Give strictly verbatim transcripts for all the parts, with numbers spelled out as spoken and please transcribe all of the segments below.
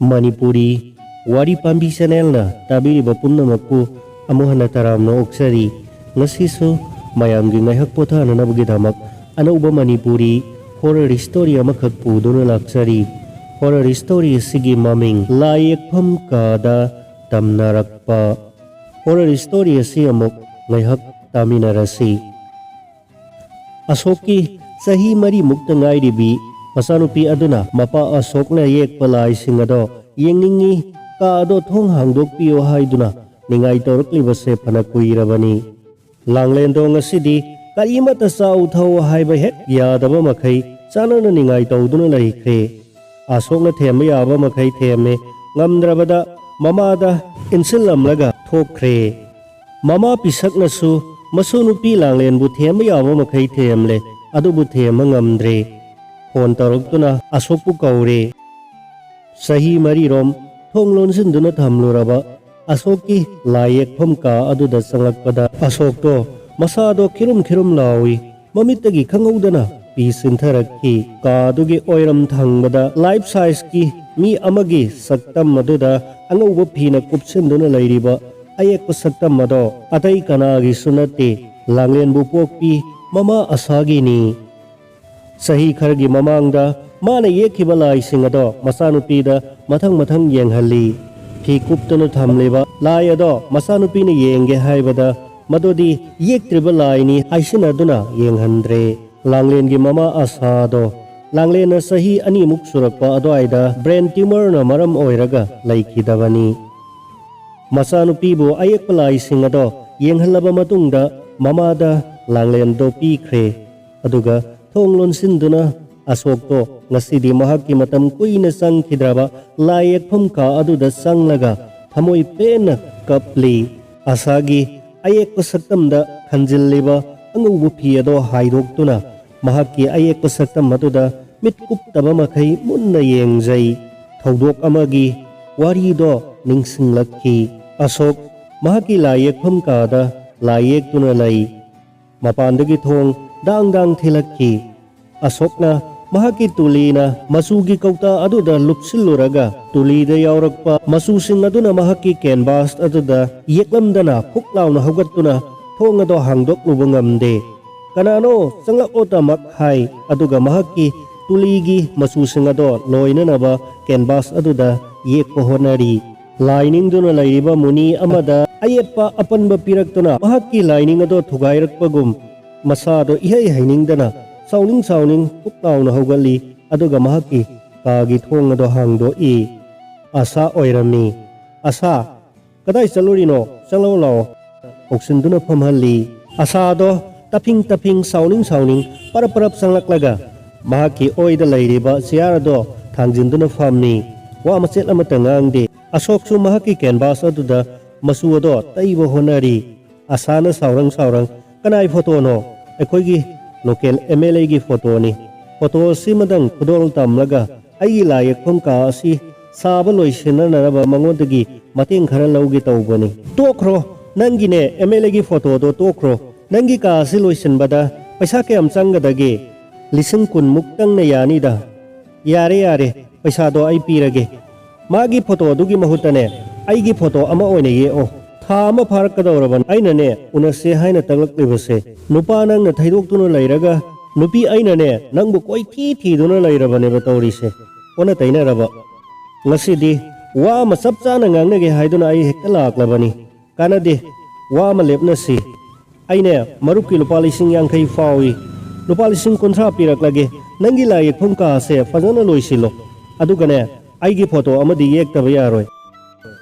ꯃꯅꯤꯄꯨꯔꯤ ꯋꯥꯔꯤ ꯄꯥꯝꯕꯤ ꯆꯦꯅꯦꯜꯅ ꯇꯥꯕꯤꯔꯤꯕ ꯄꯨꯝꯅꯃꯛꯄꯨ ꯑꯃꯨꯛ ꯍꯟꯅ ꯇꯔꯥꯝꯅ ꯑꯣꯛꯆꯔꯤ꯫ ꯉꯁꯤꯁꯨ ꯃꯌꯥꯝꯒꯤ ꯉꯥꯏꯍꯥꯛ ꯄꯣꯊꯥꯅꯅꯕꯒꯤꯗꯃꯛ ꯑꯅꯧꯕ ꯃꯅꯤꯄꯨꯔꯤ ꯍꯣꯔꯔ ꯁ꯭ꯇꯣꯔꯤ ꯑꯃꯈꯛ ꯄꯨꯗꯨꯅ ꯂꯥꯛꯆꯔꯤ꯫ ꯍꯣꯔꯔ ꯁ꯭ꯇꯣꯔꯤ ꯑꯁꯤꯒꯤ ꯃꯃꯤꯡ ꯂꯥꯏ ꯌꯦꯛꯐꯝ ꯀꯥꯗ ꯇꯝꯅꯔꯛꯄ꯫ ꯍꯣꯔꯔ ꯁ꯭ꯇꯣꯔꯤ ꯑꯁꯤ ꯑꯃꯨꯛ ꯉꯥꯏꯍꯥꯛ ꯇꯥꯃꯤꯟꯅꯔꯁꯤ꯫ ꯑꯁꯣꯛꯀꯤ ꯆꯍꯤ ꯃꯔꯤꯃꯨꯛꯇ ꯉꯥꯏꯔꯤꯕꯤ ꯃꯆꯥꯅꯨꯄꯤ ꯑꯗꯨꯅ ꯃꯄꯥ ꯑꯁꯣꯛꯅ ꯌꯦꯛꯄ ꯂꯥꯏꯁꯤꯡ ꯑꯗꯣ ꯌꯦꯡꯅꯤꯡꯏ, ꯀꯥ ꯑꯗꯣ ꯊꯣꯡ ꯍꯥꯡꯗꯣꯛꯄꯤꯌꯨ ꯍꯥꯏꯗꯨꯅ ꯅꯤꯡꯉꯥꯏ ꯇꯧꯔꯛꯂꯤꯕꯁꯦ ꯐꯅ ꯀꯨꯏꯔꯕꯅꯤ꯫ ꯂꯥꯡꯂꯦꯟꯗꯣ ꯉꯁꯤꯗꯤ ꯀꯔꯤꯃꯠꯇ ꯆꯥꯎ ꯊꯛꯎ ꯍꯥꯏꯕ ꯍꯦꯛ ꯌꯥꯗꯕ ꯃꯈꯩ ꯆꯥꯟꯅꯅ ꯅꯤꯡꯉꯥꯏ ꯇꯧꯗꯨꯅ ꯂꯩꯈ꯭ꯔꯦ꯫ ꯑꯁꯣꯛꯅ ꯊꯦꯝꯕ ꯌꯥꯕ ꯃꯈꯩ ꯊꯦꯝꯃꯦ, ꯉꯝꯗ꯭ꯔꯕꯗ ꯃꯃꯥꯗ ꯏꯟꯁꯤꯜꯂꯝꯂꯒ ꯊꯣꯛꯈ꯭ꯔꯦ꯫ ꯃꯃꯥ ꯄꯤꯁꯛꯅꯁꯨ ꯃꯁꯨ ꯅꯨꯄꯤ ꯂꯥꯡꯂꯦꯟꯕꯨ ꯊꯦꯝꯕ ꯌꯥꯕ ꯃꯈꯩ ꯊꯦꯝꯂꯦ, ꯑꯗꯨꯕꯨ ꯊꯦꯝꯕ ꯉꯝꯗ꯭ꯔꯦ꯫ ꯐꯣꯟ ꯇꯧꯔꯛꯇꯨꯅ ꯑꯁꯣꯛꯄꯨ ꯀꯧꯔꯦ꯫ ꯆꯍꯤ ꯃꯔꯤꯔꯣꯝ ꯊꯣꯡ ꯂꯣꯟꯁꯤꯟꯗꯨꯅ ꯊꯝꯂꯨꯔꯕ ꯑꯁꯣꯛꯀꯤ ꯂꯥꯏ ꯌꯦꯛꯐꯝ ꯀꯥ ꯑꯗꯨꯗ ꯆꯪꯂꯛꯄꯗ ꯑꯁꯣꯛꯇꯣ ꯃꯁꯥꯗꯣ ꯈꯤꯔꯨꯝ ꯈꯤꯔꯨꯝ ꯂꯥꯎꯏ꯫ ꯃꯃꯤꯠꯇꯒꯤ ꯈꯪꯍꯧꯗꯅ ꯄꯤ ꯆꯤꯟꯊꯔꯛꯈꯤ꯫ ꯀꯥꯗꯨꯒꯤ ꯑꯣꯏꯔꯝ ꯊꯪꯕꯗ ꯂꯥꯏꯐ ꯁꯥꯏꯖꯀꯤ ꯃꯤ ꯑꯃꯒꯤ ꯁꯛꯇꯝ ꯑꯗꯨꯗ ꯑꯉꯧꯕ ꯐꯤꯅ ꯀꯨꯞꯁꯤꯟꯗꯨꯅ ꯂꯩꯔꯤꯕ ꯑꯌꯦꯛꯄ ꯁꯛꯇꯝ ꯑꯗꯣ ꯑꯇꯩ ꯀꯅꯥꯒꯤꯁꯨ ꯅꯠꯇꯦ, ꯂꯥꯡꯂꯦꯟꯕꯨ ꯄꯣꯛꯄꯤ ꯃꯃꯥ ꯑꯁꯥꯒꯤꯅꯤ꯫ ꯆꯍꯤ ꯈꯔꯒꯤ ꯃꯃꯥꯡꯗ ꯃꯥꯅ ꯌꯦꯛꯈꯤꯕ ꯂꯥꯏꯁꯤꯡ ꯑꯗꯣ ꯃꯆꯥꯅꯨꯄꯤꯗ ꯃꯊꯪ ꯃꯊꯪ ꯌꯦꯡꯍꯜꯂꯤ꯫ ꯐꯤ ꯀꯨꯞꯇꯨꯅ ꯊꯝꯂꯤꯕ ꯂꯥꯏ ꯑꯗꯣ ꯃꯆꯥꯅꯨꯄꯤꯅ ꯌꯦꯡꯒꯦ ꯍꯥꯏꯕꯗ ꯃꯗꯨꯗꯤ ꯌꯦꯛꯇ꯭ꯔꯤꯕ ꯂꯥꯏꯅꯤ ꯍꯥꯏꯁꯤꯟꯅꯗꯨꯅ ꯌꯦꯡꯍꯟꯗ꯭ꯔꯦ꯫ ꯂꯥꯡꯂꯦꯟꯒꯤ ꯃꯃꯥ ꯑꯁꯥꯗꯣ ꯂꯥꯡꯂꯦꯟꯅ ꯆꯍꯤ ꯑꯅꯤꯃꯨꯛ ꯁꯨꯔꯛꯄ ꯑꯗꯨꯋꯥꯏꯗ ꯕ꯭ꯔꯦꯟ ꯇ꯭ꯌꯨꯃꯔꯅ ꯃꯔꯝ ꯑꯣꯏꯔꯒ ꯂꯩꯈꯤꯗꯕꯅꯤ꯫ ꯃꯆꯥꯅꯨꯄꯤꯕꯨ ꯑꯌꯦꯛꯄ ꯂꯥꯏꯁꯤꯡ ꯑꯗꯣ ꯌꯦꯡꯍꯜꯂꯕ ꯃꯇꯨꯡꯗ ꯃꯃꯥꯗ ꯂꯥꯡꯂꯦꯟꯗꯣ ꯄꯤꯈ꯭ꯔꯦ꯫ ꯑꯗꯨꯒ ꯊꯣꯡ ꯂꯣꯟꯁꯤꯟꯗꯨꯅ ꯑꯁꯣꯛꯇꯣ ꯉꯁꯤꯗꯤ ꯃꯍꯥꯛꯀꯤ ꯃꯇꯝ ꯀꯨꯏꯅ ꯆꯪꯈꯤꯗ꯭ꯔꯕ ꯂꯥꯏ ꯌꯦꯛꯐꯝ ꯀꯥ ꯑꯗꯨꯗ ꯆꯪꯂꯒ ꯊꯃꯣꯏ ꯄꯦꯟꯅ ꯀꯞꯂꯤ꯫ ꯑꯁꯥꯒꯤ ꯑꯌꯦꯛꯄ ꯁꯛꯇꯝꯗ ꯈꯟꯖꯤꯜꯂꯤꯕ ꯑꯉꯧꯕ ꯐꯤ ꯑꯗꯣ ꯍꯥꯏꯗꯣꯛꯇꯨꯅ ꯃꯍꯥꯛꯀꯤ ꯑꯌꯦꯛꯄ ꯁꯛꯇꯝ ꯑꯗꯨꯗ ꯃꯤꯠ ꯀꯨꯞꯇꯕ ꯃꯈꯩ ꯃꯨꯟꯅ ꯌꯦꯡꯖꯩ꯫ ꯊꯧꯗꯣꯛ ꯑꯃꯒꯤ ꯋꯥꯔꯤꯗꯣ ꯅꯤꯡꯁꯤꯡꯂꯛꯈꯤ꯫ ꯑꯁꯣꯛ ꯃꯍꯥꯛꯀꯤ ꯂꯥꯏ ꯌꯦꯛꯐꯝ ꯀꯥꯗ ꯂꯥꯏ ꯌꯦꯛꯇꯨꯅ ꯂꯩ꯫ ꯃꯄꯥꯟꯗꯒꯤ ꯊꯣꯡ ꯗꯥꯡ ꯗꯥꯡ ꯊꯤꯜꯂꯛꯈꯤ꯫ ꯑꯁꯣꯛꯅ ꯃꯍꯥꯛꯀꯤ ꯇꯨꯂꯤꯅ ꯃꯆꯨꯒꯤ ꯀꯧꯇꯥ ꯑꯗꯨꯗ ꯂꯨꯞꯁꯤꯜꯂꯨꯔꯒ, ꯇꯨꯂꯤꯗ ꯌꯥꯎꯔꯛꯄ ꯃꯆꯨꯁꯤꯡ ꯑꯗꯨꯅ ꯃꯍꯥꯛꯀꯤ ꯀꯦꯟꯚꯥꯁ ꯑꯗꯨꯗ ꯌꯦꯛꯂꯝꯗꯅ ꯐꯨꯛ ꯂꯥꯎꯅ ꯍꯧꯒꯠꯇꯨꯅ ꯊꯣꯡ ꯑꯗꯣ ꯍꯥꯡꯗꯣꯛꯂꯨꯕ ꯉꯝꯗꯦ꯫ "ꯀꯅꯥꯅꯣ? ꯆꯪꯂꯛꯑꯣ ꯇꯃꯛ" ꯍꯥꯏ, ꯑꯗꯨꯒ ꯃꯍꯥꯛꯀꯤ ꯇꯨꯂꯤꯒꯤ ꯃꯆꯨꯁꯤꯡ ꯑꯗꯣ ꯂꯣꯏꯅꯅꯕ ꯀꯦꯟꯚꯥꯁ ꯑꯗꯨꯗ ꯌꯦꯛꯄ ꯍꯣꯠꯅꯔꯤ꯫ ꯂꯥꯏꯅꯤꯡꯗꯨꯅ ꯂꯩꯔꯤꯕ ꯃꯨꯅꯤ ꯑꯃꯗ ꯑꯌꯦꯠꯄ ꯑꯄꯟꯕ ꯄꯤꯔꯛꯇꯨꯅ ꯃꯍꯥꯛꯀꯤ ꯂꯥꯏꯅꯤꯡ ꯑꯗꯣ ꯊꯨꯒꯥꯏꯔꯛꯄꯒꯨꯝ, ꯃꯁꯥꯗꯣ ꯏꯍꯩ ꯍꯩꯅꯤꯡꯗꯅ ꯁꯥꯎꯅꯤꯡ ꯁꯥꯎꯅꯤꯡ ꯄꯨꯛ ꯂꯥꯎꯅ ꯍꯧꯒꯠꯂꯤ, ꯑꯗꯨꯒ ꯃꯍꯥꯛꯀꯤ ꯀꯥꯒꯤ ꯊꯣꯡ ꯑꯗꯣ ꯍꯥꯡꯗꯣꯛꯏ꯫ ꯑꯁꯥ ꯑꯣꯏꯔꯝꯃꯤ꯫ "ꯑꯁꯥ, ꯀꯗꯥꯏ ꯆꯠꯂꯨꯔꯤꯅꯣ? ꯆꯪꯂꯛꯑꯣ ꯂꯥꯛꯑꯣ" ꯀꯧꯁꯤꯟꯗꯨꯅ ꯐꯝꯍꯜꯂꯤ꯫ ꯑꯁꯥꯗꯣ ꯇꯞꯐꯤꯡ ꯇꯞꯐꯤꯡ, ꯁꯥꯎꯅꯤꯡ ꯁꯥꯎꯅꯤꯡ ꯄꯔꯞ ꯄꯔꯞ ꯆꯪꯂꯛꯂꯒ ꯃꯍꯥꯛꯀꯤ ꯑꯣꯏꯗ ꯂꯩꯔꯤꯕ ꯆꯤꯌꯥꯔ ꯑꯗꯣ ꯊꯥꯡꯖꯤꯟꯗꯨꯅ ꯐꯝꯃꯤ꯫ ꯋꯥ ꯃꯆꯦꯠ ꯑꯃꯠꯇ ꯉꯥꯡꯗꯦ꯫ ꯑꯁꯣꯛꯁꯨ ꯃꯍꯥꯛꯀꯤ ꯀꯦꯟꯚꯥꯁ ꯑꯗꯨꯗ ꯃꯆꯨ ꯑꯗꯣ ꯇꯩꯕ ꯍꯣꯠꯅꯔꯤ꯫ ꯑꯁꯥꯅ ꯁꯥꯎꯔꯪ ꯁꯥꯎꯔꯪ, "ꯀꯅꯥꯏ ꯐꯣꯇꯣꯅꯣ?" "ꯑꯩꯈꯣꯏꯒꯤ ꯂꯣꯀꯦꯜ ꯑꯦꯝ ꯑꯦꯜ ꯑꯦꯒꯤ ꯐꯣꯇꯣꯅꯤ꯫ ꯐꯣꯇꯣ ꯑꯁꯤꯃꯗꯪ ꯈꯨꯗꯣꯜ ꯇꯝꯂꯒ ꯑꯩꯒꯤ ꯂꯥꯏ ꯌꯦꯛꯐꯝ ꯀꯥ ꯑꯁꯤ ꯁꯥꯕ ꯂꯣꯏꯁꯤꯟꯅꯅꯕ ꯃꯉꯣꯟꯗꯒꯤ ꯃꯇꯦꯡ ꯈꯔ ꯂꯧꯒꯦ ꯇꯧꯕꯅꯤ꯫" "ꯇꯣꯛꯈ꯭ꯔꯣ, ꯅꯪꯒꯤꯅꯦ ꯑꯦꯝ ꯑꯦꯜ ꯑꯦꯒꯤ ꯐꯣꯇꯣꯗꯣ ꯇꯣꯛꯈ꯭ꯔꯣ꯫ ꯅꯪꯒꯤ ꯀꯥ ꯑꯁꯤ ꯂꯣꯏꯁꯤꯟꯕꯗ ꯄꯩꯁꯥ ꯀꯌꯥꯝ ꯆꯪꯒꯗꯒꯦ? ꯂꯤꯁꯤꯡ ꯀꯨꯟ ꯃꯨꯛꯇꯪꯅ ꯌꯥꯅꯤꯗ꯫" "ꯌꯥꯔꯦ, ꯌꯥꯔꯦ, ꯄꯩꯁꯥꯗꯣ ꯑꯩ ꯄꯤꯔꯒꯦ꯫" "ꯃꯥꯒꯤ ꯐꯣꯇꯣ ꯑꯗꯨꯒꯤ ꯃꯍꯨꯠꯇꯅꯦ, ꯑꯩꯒꯤ ꯐꯣꯇꯣ ꯑꯃ ꯑꯣꯏꯅ ꯌꯦꯛꯑꯣ꯫ ꯊꯥ ꯑꯃ ꯐꯥꯔꯛꯀꯗꯧꯔꯕꯅꯤ ꯑꯩꯅꯅꯦ ꯎꯅꯁꯦ ꯍꯥꯏꯅ ꯇꯛꯂꯛꯂꯤꯕꯁꯦ꯫ ꯅꯨꯄꯥ ꯅꯪꯅ ꯊꯩꯗꯣꯛꯇꯨꯅ ꯂꯩꯔꯒ, ꯅꯨꯄꯤ ꯑꯩꯅꯅꯦ ꯅꯪꯕꯨ ꯀꯣꯏꯊꯤ ꯊꯤꯗꯨꯅ ꯂꯩꯔꯕꯅꯦꯕ ꯇꯧꯔꯤꯁꯦ꯫ ꯑꯣꯟꯅ ꯇꯩꯅꯔꯕ꯫ ꯉꯁꯤꯗꯤ ꯋꯥ ꯑꯃ ꯆꯞ ꯆꯥꯅ ꯉꯥꯡꯅꯒꯦ ꯍꯥꯏꯗꯨꯅ ꯑꯩ ꯍꯦꯛꯇ ꯂꯥꯛꯂꯕꯅꯤ꯫ ꯀꯥꯟꯅꯗꯦ, ꯋꯥ ꯑꯃ ꯂꯦꯞꯅꯁꯤ꯫ ꯑꯩꯅꯦ ꯃꯔꯨꯞꯀꯤ ꯂꯨꯄꯥ ꯂꯤꯁꯤꯡ ꯌꯥꯡꯈꯩ ꯐꯥꯎꯏ꯫ ꯂꯨꯄꯥ ꯂꯤꯁꯤꯡ ꯀꯨꯟꯊ꯭ꯔꯥ ꯄꯤꯔꯛꯂꯒꯦ꯫ ꯅꯪꯒꯤ ꯂꯥꯏ ꯌꯦꯛꯐꯝ ꯀꯥꯁꯦ ꯐꯖꯅ ꯂꯣꯏꯁꯤꯜꯂꯣ꯫ ꯑꯗꯨꯒꯅꯦ, ꯑꯩꯒꯤ ꯐꯣꯇꯣ ꯑꯃꯗꯤ ꯌꯦꯛꯇꯕ ꯌꯥꯔꯣꯏ꯫"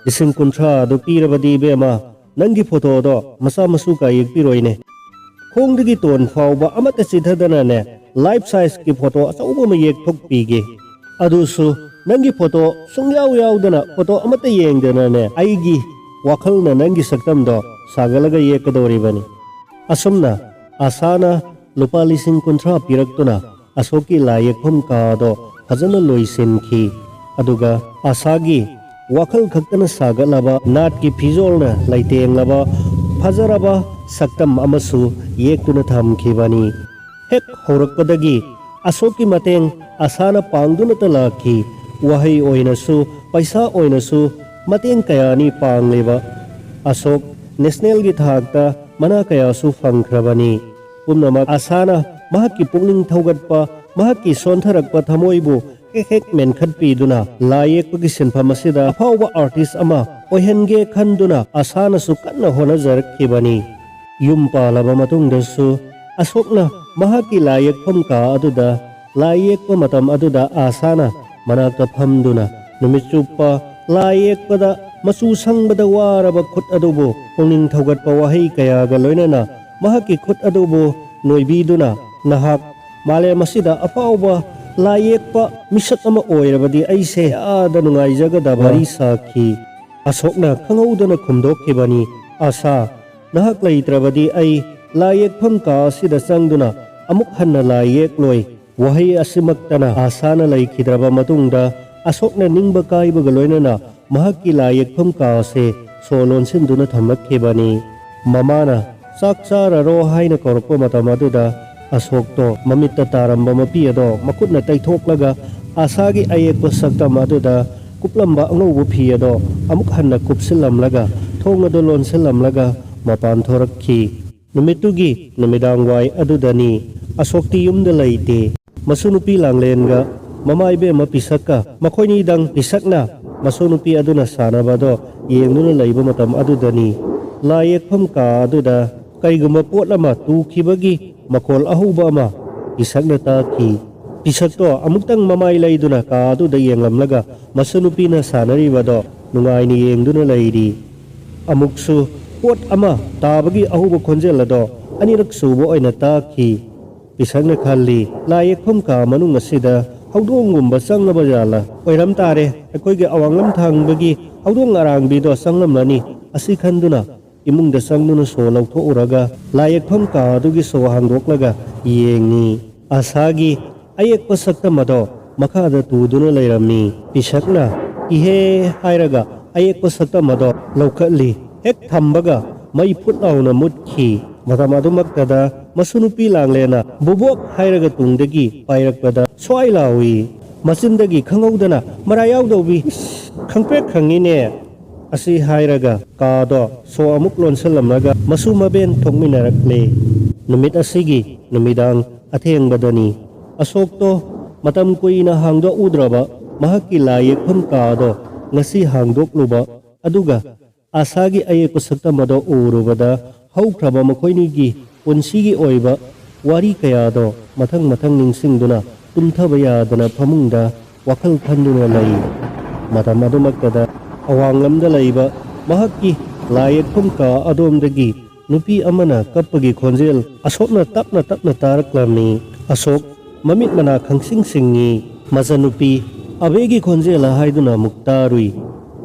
"ꯂꯤꯁꯤꯡ ꯀꯨꯟꯊ꯭ꯔꯥ ꯑꯗꯨ ꯄꯤꯔꯕꯗꯤ ꯏꯕꯦꯝꯃ, ꯅꯪꯒꯤ ꯐꯣꯇꯣꯗꯣ ꯃꯆꯥ ꯃꯁꯨ ꯀꯥ ꯌꯦꯛꯄꯤꯔꯣꯏꯅꯦ꯫ ꯈꯣꯡꯗꯒꯤ ꯇꯣꯟ ꯐꯥꯎꯕ ꯑꯃꯠꯇ ꯆꯤꯊꯗꯅꯅꯦ, ꯂꯥꯏꯐ ꯁꯥꯏꯖꯀꯤ ꯐꯣꯇꯣ ꯑꯆꯧꯕ ꯑꯃ ꯌꯦꯛꯊꯣꯛꯄꯤꯒꯦ꯫ ꯑꯗꯨꯁꯨ ꯅꯪꯒꯤ ꯐꯣꯇꯣ ꯁꯨꯡꯌꯥꯎ ꯌꯥꯎꯗꯅ, ꯐꯣꯇꯣ ꯑꯃꯠꯇ ꯌꯦꯡꯗꯅꯅꯦ, ꯑꯩꯒꯤ ꯋꯥꯈꯜꯅ ꯅꯪꯒꯤ ꯁꯛꯇꯝꯗꯣ ꯁꯥꯒꯠꯂꯒ ꯌꯦꯛꯀꯗꯧꯔꯤꯕꯅꯤ꯫" ꯑꯁꯨꯝꯅ ꯑꯁꯥꯅ ꯂꯨꯄꯥ ꯂꯤꯁꯤꯡ ꯀꯨꯟꯊ꯭ꯔꯥ ꯄꯤꯔꯛꯇꯨꯅ ꯑꯁꯣꯛꯀꯤ ꯂꯥꯏ ꯌꯦꯛꯐꯝ ꯀꯥꯗꯣ ꯐꯖꯅ ꯂꯣꯏꯁꯤꯟꯈꯤ꯫ ꯑꯗꯨꯒ ꯑꯁꯥꯒꯤ ꯋꯥꯈꯜ ꯈꯛꯇꯅ ꯁꯥꯒꯠꯂꯕ, ꯅꯥꯠꯀꯤ ꯐꯤꯖꯣꯜꯅ ꯂꯩꯇꯦꯡꯂꯕ ꯐꯖꯔꯕ ꯁꯛꯇꯝ ꯑꯃꯁꯨ ꯌꯦꯛꯇꯨꯅ ꯊꯝꯈꯤꯕꯅꯤ꯫ ꯍꯦꯛ ꯍꯧꯔꯛꯄꯗꯒꯤ ꯑꯁꯣꯛꯀꯤ ꯃꯇꯦꯡ ꯑꯁꯥꯅ ꯄꯥꯡꯗꯨꯅꯇ ꯂꯥꯛꯈꯤ꯫ ꯋꯥꯍꯩ ꯑꯣꯏꯅꯁꯨ, ꯄꯩꯁꯥ ꯑꯣꯏꯅꯁꯨ ꯃꯇꯦꯡ ꯀꯌꯥꯅꯤ ꯄꯥꯡꯂꯤꯕ꯫ ꯑꯁꯣꯛ ꯅꯦꯁꯅꯦꯜꯒꯤ ꯊꯥꯛꯇ ꯃꯅꯥ ꯀꯌꯥꯁꯨ ꯐꯪꯈ꯭ꯔꯕꯅꯤ꯫ ꯄꯨꯝꯅꯃꯛ ꯑꯁꯥꯅ ꯃꯍꯥꯛꯀꯤ ꯄꯨꯛꯅꯤꯡ ꯊꯧꯒꯠꯄ, ꯃꯍꯥꯛꯀꯤ ꯁꯣꯟꯊꯔꯛꯄ ꯊꯃꯣꯏꯕꯨ ꯍꯦꯛ ꯍꯦꯛ ꯃꯦꯟꯈꯠꯄꯤꯗꯨꯅ ꯂꯥꯏ ꯌꯦꯛꯄꯒꯤ ꯁꯤꯟꯐꯝ ꯑꯁꯤꯗ ꯑꯐꯥꯎꯕ ꯑꯥꯔꯇꯤꯁ ꯑꯃ ꯑꯣꯏꯍꯟꯒꯦ ꯈꯟꯗꯨꯅ ꯑꯁꯥꯅꯁꯨ ꯀꯟꯅ ꯍꯣꯠꯅꯖꯔꯛꯈꯤꯕꯅꯤ꯫ ꯌꯨꯝ ꯄꯥꯜꯂꯕ ꯃꯇꯨꯡꯗꯁꯨ ꯑꯁꯣꯛꯅ ꯃꯍꯥꯛꯀꯤ ꯂꯥꯏ ꯌꯦꯛꯐꯝ ꯀꯥ ꯑꯗꯨꯗ ꯂꯥꯏ ꯌꯦꯛꯄ ꯃꯇꯝ ꯑꯗꯨꯗ ꯑꯁꯥꯅ ꯃꯅꯥꯛꯇ ꯐꯝꯗꯨꯅ ꯅꯨꯃꯤꯠ ꯆꯨꯞꯄ ꯂꯥꯏ ꯌꯦꯛꯄꯗ ꯃꯆꯨ ꯁꯪꯕꯗ ꯋꯥꯔꯕ ꯈꯨꯠ ꯑꯗꯨꯕꯨ ꯄꯨꯛꯅꯤꯡ ꯊꯧꯒꯠꯄ ꯋꯥꯍꯩ ꯀꯌꯥꯒ ꯂꯣꯏꯅꯅ ꯃꯍꯥꯛꯀꯤ ꯈꯨꯠ ꯑꯗꯨꯕꯨ ꯅꯣꯏꯕꯤꯗꯨꯅ, "ꯅꯍꯥꯛ ꯃꯥꯂꯦꯝ ꯑꯁꯤꯗ ꯑꯐꯥꯎꯕ ꯂꯥꯏ ꯌꯦꯛꯄ ꯃꯤꯁꯛ ꯑꯃ ꯑꯣꯏꯔꯕꯗꯤ ꯑꯩꯁꯦ ꯀꯌꯥꯗ ꯅꯨꯡꯉꯥꯏꯖꯒꯗꯕ" ꯋꯥꯔꯤ ꯁꯥꯈꯤ꯫ ꯑꯁꯣꯛꯅ ꯈꯪꯍꯧꯗꯅ ꯈꯨꯝꯗꯣꯛꯈꯤꯕꯅꯤ, "ꯑꯁꯥ, ꯅꯍꯥꯛ ꯂꯩꯇ꯭ꯔꯕꯗꯤ ꯑꯩ ꯂꯥꯏ ꯌꯦꯛꯐꯝ ꯀꯥ ꯑꯁꯤꯗ ꯆꯪꯗꯨꯅ ꯑꯃꯨꯛ ꯍꯟꯅ ꯂꯥꯏ ꯌꯦꯛꯂꯣꯏ"꯫ ꯋꯥꯍꯩ ꯑꯁꯤꯃꯛꯇꯅ ꯑꯁꯥꯅ ꯂꯩꯈꯤꯗ꯭ꯔꯕ ꯃꯇꯨꯡꯗ ꯑꯁꯣꯛꯅ ꯅꯤꯡꯕ ꯀꯥꯏꯕꯒ ꯂꯣꯏꯅꯅ ꯃꯍꯥꯛꯀꯤ ꯂꯥꯏ ꯌꯦꯛꯐꯝ ꯀꯥ ꯑꯁꯤ ꯁꯣ ꯂꯣꯟꯁꯤꯟꯗꯨꯅ ꯊꯝꯂꯛꯈꯤꯕꯅꯤ꯫ ꯃꯃꯥꯅ "ꯆꯥꯛ ꯆꯥꯔꯔꯣ" ꯍꯥꯏꯅ ꯀꯧꯔꯛꯄ ꯃꯇꯝ ꯑꯗꯨꯗ ꯑꯁꯣꯛꯇꯣ ꯃꯃꯤꯠꯇ ꯇꯥꯔꯝꯕ ꯃꯄꯤ ꯑꯗꯣ ꯃꯈꯨꯠꯅ ꯇꯩꯊꯣꯛꯂꯒ ꯑꯁꯥꯒꯤ ꯑꯌꯦꯛꯄ ꯁꯛꯇꯝ ꯑꯗꯨꯗ ꯀꯨꯞꯂꯝꯕ ꯑꯉꯧꯕ ꯐꯤ ꯑꯗꯣ ꯑꯃꯨꯛ ꯍꯟꯅ ꯀꯨꯞꯁꯤꯜꯂꯝꯂꯒ ꯊꯣꯡ ꯑꯗꯨ ꯂꯣꯟꯁꯤꯜꯂꯝꯂꯒ ꯃꯄꯥꯟ ꯊꯣꯔꯛꯈꯤ꯫ ꯅꯨꯃꯤꯠꯇꯨꯒꯤ ꯅꯨꯃꯤꯗꯥꯡ ꯋꯥꯏ ꯑꯗꯨꯗꯅꯤ꯫ ꯑꯁꯣꯛꯇꯤ ꯌꯨꯝꯗ ꯂꯩꯇꯦ꯫ ꯃꯁꯨ ꯅꯨꯄꯤ ꯂꯥꯡꯂꯦꯟꯒ ꯃꯃꯥ ꯏꯕꯦꯝꯃ ꯄꯤꯁꯛꯀ ꯃꯈꯣꯏꯅꯤꯗꯪ꯫ ꯄꯤꯁꯛꯅ ꯃꯁꯨ ꯅꯨꯄꯤ ꯑꯗꯨꯅ ꯁꯥꯟꯅꯕꯗꯣ ꯌꯦꯡꯗꯨꯅ ꯂꯩꯕ ꯃꯇꯝ ꯑꯗꯨꯗꯅꯤ ꯂꯥꯏ ꯌꯦꯛꯐꯝ ꯀꯥ ꯑꯗꯨꯗ ꯀꯩꯒꯨꯝꯕ ꯄꯣꯠ ꯑꯃ ꯇꯨꯈꯤꯕꯒꯤ ꯃꯈꯣꯜ ꯑꯍꯧꯕ ꯑꯃ ꯄꯤꯁꯛꯅ ꯇꯥꯈꯤ꯫ ꯄꯤꯁꯛꯇꯣ ꯑꯃꯨꯛꯇꯪ ꯃꯃꯥꯏ ꯂꯩꯗꯨꯅ ꯀꯥ ꯑꯗꯨꯗ ꯌꯦꯡꯂꯝꯂꯒ ꯃꯁꯨ ꯅꯨꯄꯤꯅ ꯁꯥꯟꯅꯔꯤꯕꯗꯣ ꯅꯨꯡꯉꯥꯏꯅ ꯌꯦꯡꯗꯨꯅ ꯂꯩꯔꯤ꯫ ꯑꯃꯨꯛꯁꯨ ꯄꯣꯠ ꯑꯃ ꯇꯥꯕꯒꯤ ꯑꯍꯧꯕ ꯈꯣꯟꯖꯦꯜ ꯑꯗꯣ ꯑꯅꯤꯔꯛ ꯁꯨꯕ ꯑꯣꯏꯅ ꯇꯥꯈꯤ꯫ ꯄꯤꯁꯛꯅ ꯈꯜꯂꯤ, "ꯂꯥꯏ ꯌꯦꯛꯐꯝ ꯀꯥ ꯃꯅꯨꯡ ꯑꯁꯤꯗ ꯍꯧꯗꯣꯡꯒꯨꯝꯕ ꯆꯪꯉꯕ ꯖꯥꯠꯂꯥ? ꯑꯣꯏꯔꯝ ꯇꯥꯔꯦ, ꯑꯩꯈꯣꯏꯒꯤ ꯑꯋꯥꯡꯂꯝ ꯊꯥꯡꯕꯒꯤ ꯍꯧꯗꯣꯡ ꯑꯔꯥꯡꯕꯤꯗꯣ ꯆꯪꯂꯝꯂꯅꯤ"꯫ ꯑꯁꯤ ꯈꯟꯗꯨꯅ ꯏꯃꯨꯡꯗ ꯆꯪꯗꯨꯅ ꯁꯣ ꯂꯧꯊꯣꯛꯎꯔꯒ ꯂꯥꯏ ꯌꯦꯛꯐꯝ ꯀꯥ ꯑꯗꯨꯒꯤ ꯁꯣ ꯍꯥꯡꯗꯣꯛꯂꯒ ꯌꯦꯡꯉꯤ꯫ ꯑꯁꯥꯒꯤ ꯑꯌꯦꯛꯄ ꯁꯛꯇꯝ ꯑꯗꯣ ꯃꯈꯥꯗ ꯇꯨꯗꯨꯅ ꯂꯩꯔꯝꯃꯤ꯫ ꯄꯤꯁꯛꯅ "ꯏꯍꯦ" ꯍꯥꯏꯔꯒ ꯑꯌꯦꯛꯄ ꯁꯛꯇꯝ ꯑꯗꯣ ꯂꯧꯈꯠꯂꯤ꯫ ꯍꯦꯛ ꯊꯝꯕꯒ ꯃꯩ ꯐꯨꯠ ꯂꯥꯎꯅ ꯃꯨꯠꯈꯤ꯫ ꯃꯇꯝ ꯑꯗꯨꯃꯛꯇꯗ ꯃꯁꯨ ꯅꯨꯄꯤ ꯂꯥꯡꯂꯦꯅ ꯕꯨꯕꯣꯛ ꯍꯥꯏꯔꯒ ꯇꯨꯡꯗꯒꯤ ꯄꯥꯏꯔꯛꯄꯗ ꯁ꯭ꯋꯥꯏ ꯂꯥꯎꯏ꯫ ꯃꯆꯤꯟꯗꯒꯤ ꯈꯪꯍꯧꯗꯅ ꯃꯔꯥ ꯌꯥꯎꯗꯧꯕꯤ ꯈꯪꯄ꯭ꯔꯦꯛ ꯈꯪꯉꯤꯅꯦ꯫ ꯑꯁꯤ ꯍꯥꯏꯔꯒ ꯀꯥꯗꯣ ꯁꯣ ꯑꯃꯨꯛ ꯂꯣꯟꯁꯤꯜꯂꯝꯂꯒ ꯃꯁꯨ ꯃꯕꯦꯟ ꯊꯣꯛꯃꯤꯟꯅꯔꯛꯂꯦ꯫ ꯅꯨꯃꯤꯠ ꯑꯁꯤꯒꯤ ꯅꯨꯃꯤꯗꯥꯡ ꯑꯊꯦꯡꯕꯗꯅꯤ꯫ ꯑꯁꯣꯛꯇꯣ ꯃꯇꯝ ꯀꯨꯏꯅ ꯍꯥꯡꯗꯣꯛꯎꯗ꯭ꯔꯕ ꯃꯍꯥꯛꯀꯤ ꯂꯥꯏ ꯌꯦꯛꯐꯝ ꯀꯥꯗꯣ ꯉꯁꯤ ꯍꯥꯡꯗꯣꯛꯂꯨꯕ, ꯑꯗꯨꯒ ꯑꯥꯁꯥꯒꯤ ꯑꯌꯦꯛꯄ ꯁꯛꯇꯝ ꯑꯗꯣ ꯎꯔꯨꯕꯗ ꯍꯧꯈ꯭ꯔꯕ ꯃꯈꯣꯏꯅꯤꯒꯤ ꯄꯨꯟꯁꯤꯒꯤ ꯑꯣꯏꯕ ꯋꯥꯔꯤ ꯀꯌꯥꯗꯣ ꯃꯊꯪ ꯃꯊꯪ ꯅꯤꯡꯁꯤꯡꯗꯨꯅ ꯇꯨꯝꯊꯕ ꯌꯥꯗꯅ ꯐꯃꯨꯡꯗ ꯋꯥꯈꯜ ꯈꯟꯗꯨꯅ ꯂꯩ꯫ ꯃꯇꯝ ꯑꯗꯨꯃꯛꯇꯗ ꯑꯋꯥꯡꯂꯝꯗ ꯂꯩꯕ ꯃꯍꯥꯛꯀꯤ ꯂꯥꯏ ꯌꯦꯛꯐꯝ ꯀꯥ ꯑꯗꯣꯝꯗꯒꯤ ꯅꯨꯄꯤ ꯑꯃꯅ ꯀꯞꯄꯒꯤ ꯈꯣꯟꯖꯦꯜ ꯑꯁꯣꯛꯅ ꯇꯞꯅ ꯇꯞꯅ ꯇꯥꯔꯛꯂꯝꯃꯤ꯫ ꯑꯁꯣꯛ ꯃꯃꯤꯠ ꯃꯅꯥ ꯈꯪꯁꯤꯡ ꯁꯤꯡꯉꯤ꯫ ꯃꯆꯟꯅꯨꯄꯤ ꯑꯕꯦꯒꯤ ꯈꯣꯟꯖꯦꯜ ꯍꯥꯏꯗꯨꯅ ꯑꯃꯨꯛ ꯇꯥꯔꯨꯏ꯫